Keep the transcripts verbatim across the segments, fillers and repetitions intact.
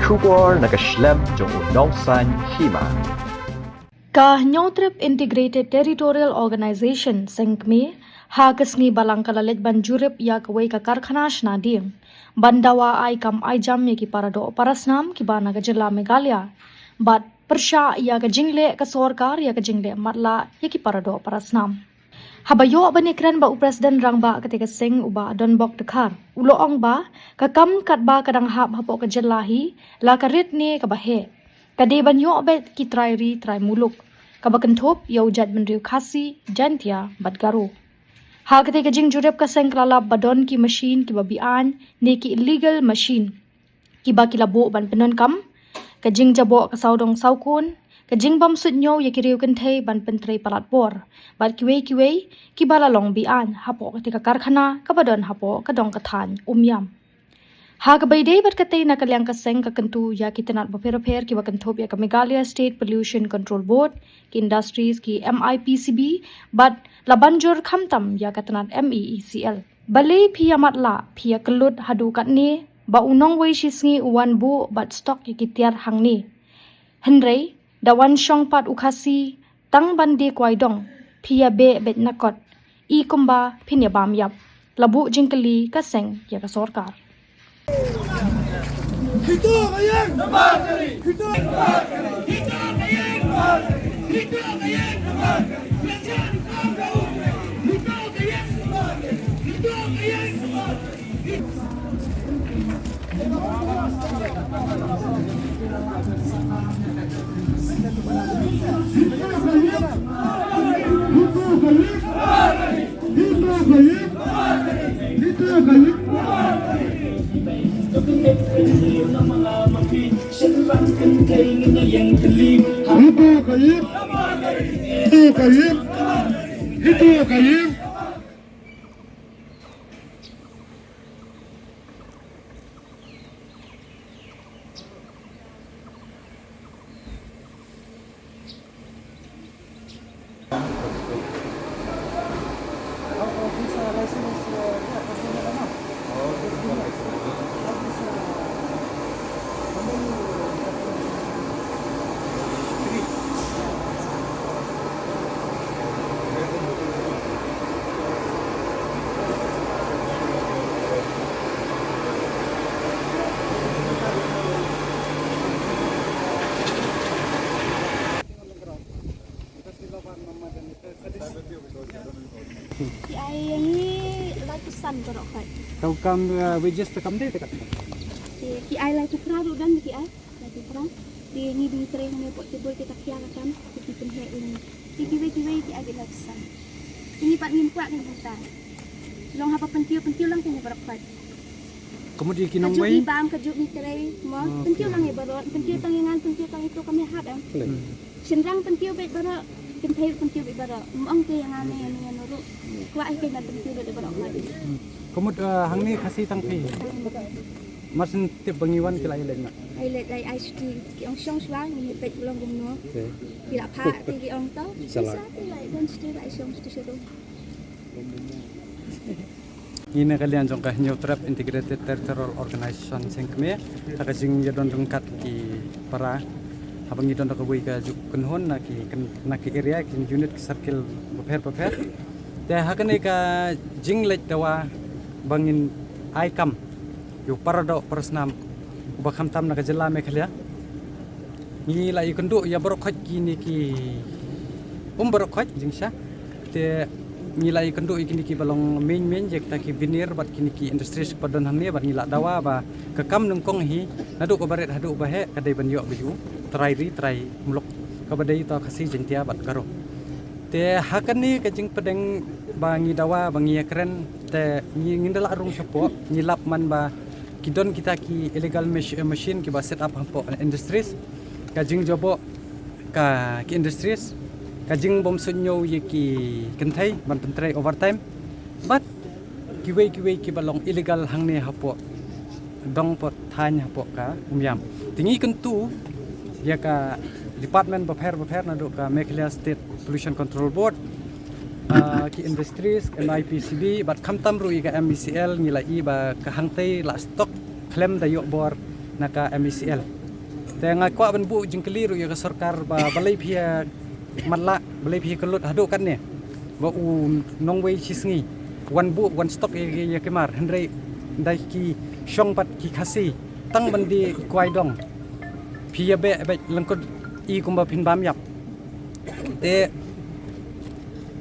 Khubor na ka shlem jong u nongsan hima. Ka Hynñiewtrep Integrated Territorial Organization, Seng Kmie, ha ka sngi Balang ka la leit ban jurip ïa kawei ka karkhana shna dieng ban dawa ai kam ai jam ïa ki paradoh parasnam kiba na ka jylla Meghalaya bad pyrshah ïa ka jingleh ka sorkar ïa ka jingleh matlah ïa ki paradoh parasnam. Haba ïoh ban ïakren bad u President Rangbah katei ka seng, u Bah Donbok Dkhar, u la ong ba ka kam katba ka dang hap hapoh ka jylla hi la ka rit ne kaba heh, ka dei ban ïoh beit ki trai ri trai muluk, kaba kynthup ïa u jaitbynriew Khasi, Jaintia bad Garo. Ha katei ka jingjurip ka seng ka la lap ba don ki machine kiba be-aiñ ne ki illegal machine kiba ki la buh ban pyndonkam, ka jingjaboh ka sawdong sawkun, ka jingbym suidñiew ïa ki riew kynthei ban pyntrei palat bor bad kiwei kiwei kiba la long be-aiñ hapoh katei ka karkhana kaba don hapoh ka dong ka thaiñ Umiam. Ha kaba ïadei bad katei, na ka liang ka seng ka kyntu ïa ki tnat bapher bapher kiba kynthup ïa ka Meghalaya State Pollution Control Board, ki industries, ki M I P C B bad la ban jur khamtam ïa ka tnat M E E C L. Balei phi ïa matlah, phi ïa kyllut haduh katne ba u nongwei shisngi u wan buh bad stock ïa ki tiar hangne? Hynrei da wan shong pat u Khasi tang ban die kwai dong, phi ïa beh beit na kot. I kumba phin ïa bam ïap. La buh jingkylli ka seng ïa ka sorkar. Ki ai ïa ngi laiphew san baroh khoit. Tau kam, uh, wages te kam dei te kat. Te ki ai laiphew phra ruh don ki ai, laiphew phra. Te ngi dang trei hangne hapoh table te ka khia ka kam, te ki pynheh ïa ngi. Te kiwei kiwei ki ai beit laiphew san. Te ngi pat ngim kwah ngim hynta. Long haba pynkiew, pynkiew lang te ngi baroh khoit. Ka mut ïa ki nongwei? Ka juh ngi bam, ka juh ngi trei mo. Pynkiew lang ïa baroh, pynkiew tang ïa nga, pynkiew tang ïa to, kam ïahap em. Shynrang pynkiew beit baroh, kynthei pynkiew beit baroh. Ym ong te ïa nga ne ïa ne ïa no ruh. Kwah hi kein ban pynkiew beit baroh. Ka mut, eh, hangne Khasi tang phi? Mar shen tip ba ngi wan ki la ïaleit noh? Ai leit, ai, ai shuti, ki ong shong shuwa, ngin ïa peit long kumno. Ki la phah te ki ong to. Shala. Ki la don shuti, ai shong shuti shuwa. Ngi na ka liang jong ka Hynñiewtrep Integrated Territorial Organization Seng Kmie, ha ka jingïadon ryngkat ki para, haba ngi don da kawei ka juk kynhun na ki kyn-, na ki area, ki unit, ki circle bapher bapher. Te ha kane ka jingleit dawa ba ngin ai kam ïa u paradoh parasnam uba khamtam na ka jylla Meghalaya. Ngi la ïakynduh ïa baroh khoit kine ki, um, baroh khoit jingshisha. Te ngi la ïakynduh ïa kine kiba long main main, ïa kita ki veneer bad kine ki industries kiba don hangne, bad ngi la dawa ba ka kam nyngkong hi naduh kaba rit haduh ba heh ka dei ban ïoh beit u trai ri trai muluk, kaba dei uta u Khasi, Jaintia bad Garo. Te ha kane ka jingpdeng ba ngi dawa ba ngi ïakren, te ngi, ngin da lah rung shapoh, ngi lap man ba ki don kita ki illegal mach-, eh, machine kiba set up hapoh industries, ka jingjaboh ka ki industries, ka jingbym suidñiew ïa ki kynthei ban pyntrei overtime, bad kiwei kiwei kiba long illegal hangne hapoh dong, hapoh thaiñ, hapoh ka Umiam. Te ngi kyntu ïa ka department bapher bapher naduh ka Meghalaya State Pollution Control Board, ah, ki industries, M I P C B, bad khamtam ruh ïa ka M E C L, ngi la ïohi ba ka hangtei la stock khlem da ïoh bor na ka M E C L. Te nga kwah ban buh jingkylli ruh ïa ka sorkar ba balei phi ïa matlah, balei phi ïa kyllut haduh katne ba u nongwei shisngi wan buh, wan stock ïa, ïa ki mar, hynrei da ki shong pat ki Khasi tang ban die kwai dong. Phi ïa beh beh lyngkut i kumba phin bam ïap. Te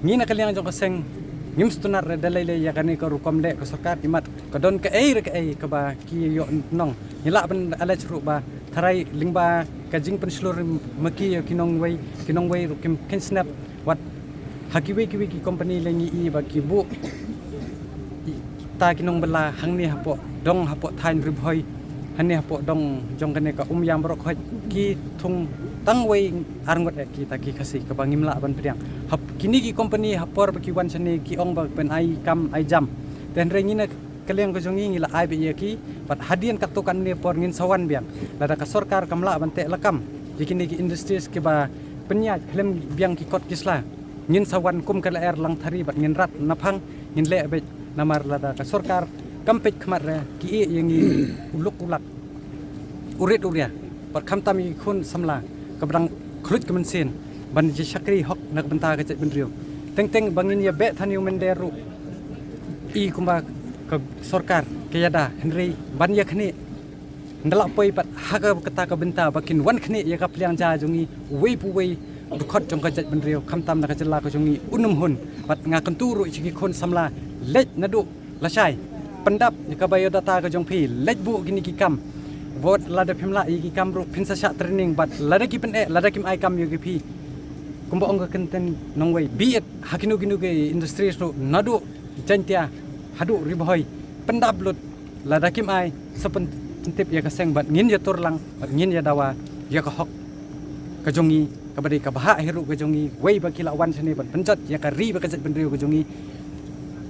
ngi na ka liang jong ka seng ngim sngewtynnat re da lei lei ïa kane ka rukom leh ka sorkar, imat ka don kaei re kaei kaba ki ïoh nong. Ngi lah ban allege ruh ba tharai lyngba ka jingpynshlur ma ki ïa ki nongwei, ki nongwei ruh kim khein snap wat ha kiwei kiwei ki company lei ngi i ba ki buh i, ta ki nongbylla hangne hapoh dong, hapoh thaiñ Ri Bhoi, hangne hapoh dong jong kane ka Umïam baroh khoit ki thung tang wei arngut eh kita ki Khasi kaba ngim lah ban pdiang. Hap kine ki company ha por ba ki wan shane ki ong ba ban ai kam ai jam. Te hynrei ngi na ka liang ka jong ngi ngi la ai beit ïa ki, bad hadien katto katne por ngin sa wan biang. Lada ka sorkar kam lah ban teh lakam ïa kine ki industries kiba pynïaid khlem biang ki kot ki sla, ngin sa wan kum ka lyer Langthari bad ngin rat naphang, ngin leh beit. Namar lada ka sorkar kam peit khmat re ki ïeh ïa ngi u luk u lak, u rit u ria, bad khamtam ïa ki khun samla kaba dang khluit ka mynsiem ban ïa shakri hok na ka bynta ka jaitbynriew. Teng teng ba ngin ïa beh than ïa u mynder ruh i kumba ka sorkar ka ïada, hynrei ban ïa khnieh. Nda lah poi pat ha ka, kata ka bynta ba kin wan khnieh ïa ka pliang ja jong ngi uwei pa uwei u dkhot jong ka jaitbynriew, khamtam na ka jylla ka jong ngi un ym hun. Bad nga kyntu ruh sha ki khun samla, leit naduh lashai, pyndap ïa ka biodata ka jong phi, leit buh kine ki kam. Wat lada phim lah ïa ki kam ruh phin sa shah training, bad lada ki pyneh, lada kim ai kam ïa ki phi, kumba ong ka kyntien nongwei, be it ha kino kino ki industries ruh, naduh Jaintia haduh Ri Bhoi, pyndap lut. Lada kim ai, sa pyn-, pyntip ïa ka seng bad ngin ïa tur lang bad ngin ïa dawa ïa ka hok ka jong ngi, kaba dei ka bhah hi ruh ka jong ngi, wei ba ki la wan shane ban pynjot ïa ka ri bad ka jaitbynriew ka jong ngi.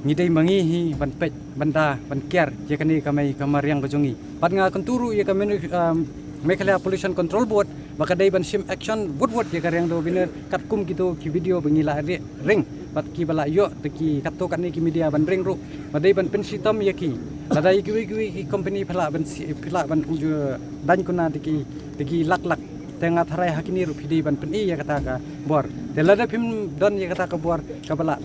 Ngi dei ma ngi hi ban peit, ban da, ban kiar ïa kane ka mei ka mariang ka jong ngi. Bad nga kyntu ruh ïa ka menu-, um, Meghalaya Pollution Control Board ba ka dei ban shim action wut wut ïa ka riang dor bynriew katkum kito ki video ba ngi la ri-, ring, bad kiba la ïoh da ki katto katne ki media ban ring ruh, ba dei ban pynshitom ïa ki. Lada ïa kiwei kiwei ki company phi lah ban shi-, phi lah ban uju daiñ kuna da ki, da ki lak lak. Te nga tharai ha kine ruh phi dei ban pyni ïa kata ka bor. Te lada phim don ïa kata ka bor kaba la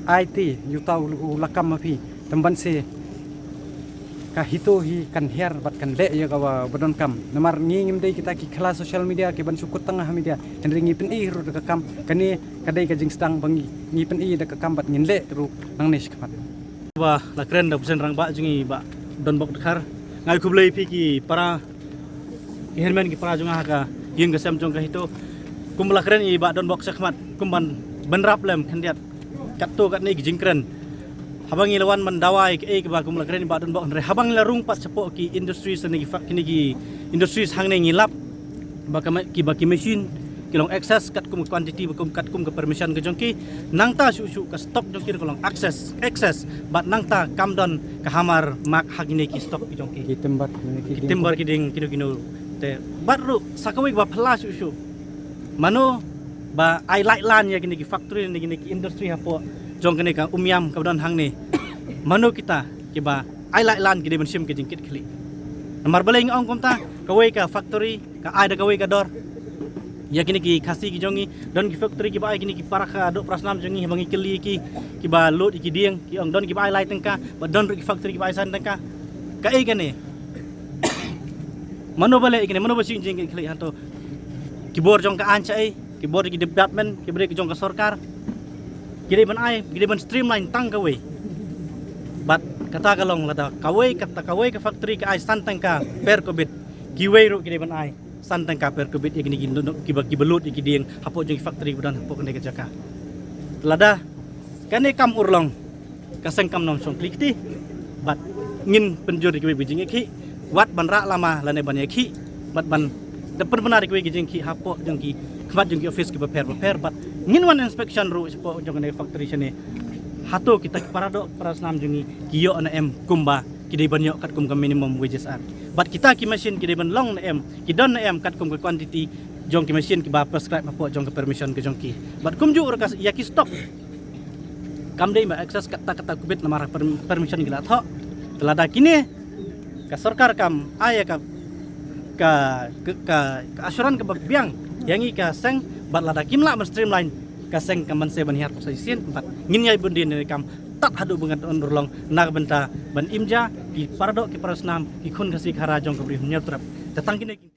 ai te ïa uta u lakam ma phi, tang ban se ka HITO hi kan hiar bad kan leh ïa kaba, ba donkam. Namar ngi ngim dei kita ki khla social media ki ban shu kut tang ha media. Hynrei ngi pyni ruh da ka kam, kane ka dei ka jingsdang ba ngi, ngi pyni da ka kam bad ngin leh ruh nangne shakhmat. Ba la kren da u President Rangbah jong ngi Bah Donbok Dkhar. Nga ai khublei phi ki para, ki hynmen ki para jong nga ha ka ïing ka sem jong ka HITO. Kum ba la kren i Bah Donbok shakhmat, kum ban bynrap lem khyndiat katto katne ki jingkren. Haba ngi la wan ban dawa ïa kaei kaba kum la kren i Bah Donbok, hynrei haba ngi la rung pat shapoh ki industries ne ki fak-, kine ki industries hangne ngi lap ba ka ma-, kiba ki machine ki long excess katkum ka quantity, ba kum katkum ka permission ka jong ki. Nangta shuh shuh ka stock jong ki ka long excess, excess. Bad nangta kam don ka hammer mark ha kine ki stock ki jong ki. Ki timber, kine ki, ki ding, timber, ki ding, kino kino. Te bad ruh sa kawei kaba phylla shuh shuh, mano ba ai lait lan ïa kine ki factory ne kine ki industry hapoh jong kane ka Umïam kaba don hangne? Mano kita kiba ai lait lan ki dei ban shim ka jingkitkhlieh? Namar balei nga ong kumta? Kawei ka factory ka ai da kawei ka dor ïa kine ki Khasi ki jong ngi. Don ki factory kiba ai kine ki para ka doh para snam jong ngi, haba ngi kylli ki, kiba load ïa ki dieng, ki ong don kiba ai lai tyngka, bad don ruh ki factory kiba ai san tyngka. Kaei kane? Mano ba leh ïa kine, mano ba shu jingkitkhlieh hangto? Ki bor jong ka aiñ shaei, ki bor ki department, ki bor ki jong ka sorkar, ki dei ban ai, ki dei ban streamline tang kawei. Bad kata ka long lada kawei, kata kawei ka factory ka ai san tyngka per cubic, kiwei ruh ki dei ban ai san tyngka per cubic ïa kine ki no-, no-, kiba, kiba load ïa ki dieng hapoh jong ki factory ba don hapoh kane ka jaka. Lada kane kam urlong, ka seng kam nym shong kli kti. Bad ngin pynjur ïa kiwei ba jingïakhih, wat ban rah lama lane ban ïakhih, bad ban da pynbna ïa kiwei ki jingkhih hapoh jong ki khmat jong ki office kiba pher ba pher. Bad ngin wan inspection ruh shapoh jong kane ka factory shane. Hato kita ki para doh para snam jong ngi ki ïoh ne em kumba ki dei ban ïoh katkum ka minimum wages act? Bad kita ki machine ki dei ban long ne em, ki don ne em katkum ka quantity jong ki machine kiba prescribe hapoh jong ka permission ka jong ki? Bad kumjuh ruh ka ïa ki stock, kam dei ba excess kata kata cubic namar per-, permission ki la thoh. Te lada kine ka sorkar kam ai ïa ka ka ka ka, ka assurance kaba biang ïa ngi ka seng, bad lada kim lah ban streamline ka seng ka man se ban hiar pisa shisien, bad ngin ïai bun dien ne kam tad haduh ba ngan un urlong na ka bynta ban im ja ki paradoh ki parasnam ki khun Khasi Khara jong ka Bri Hynñiewtrep. Te tang kine ki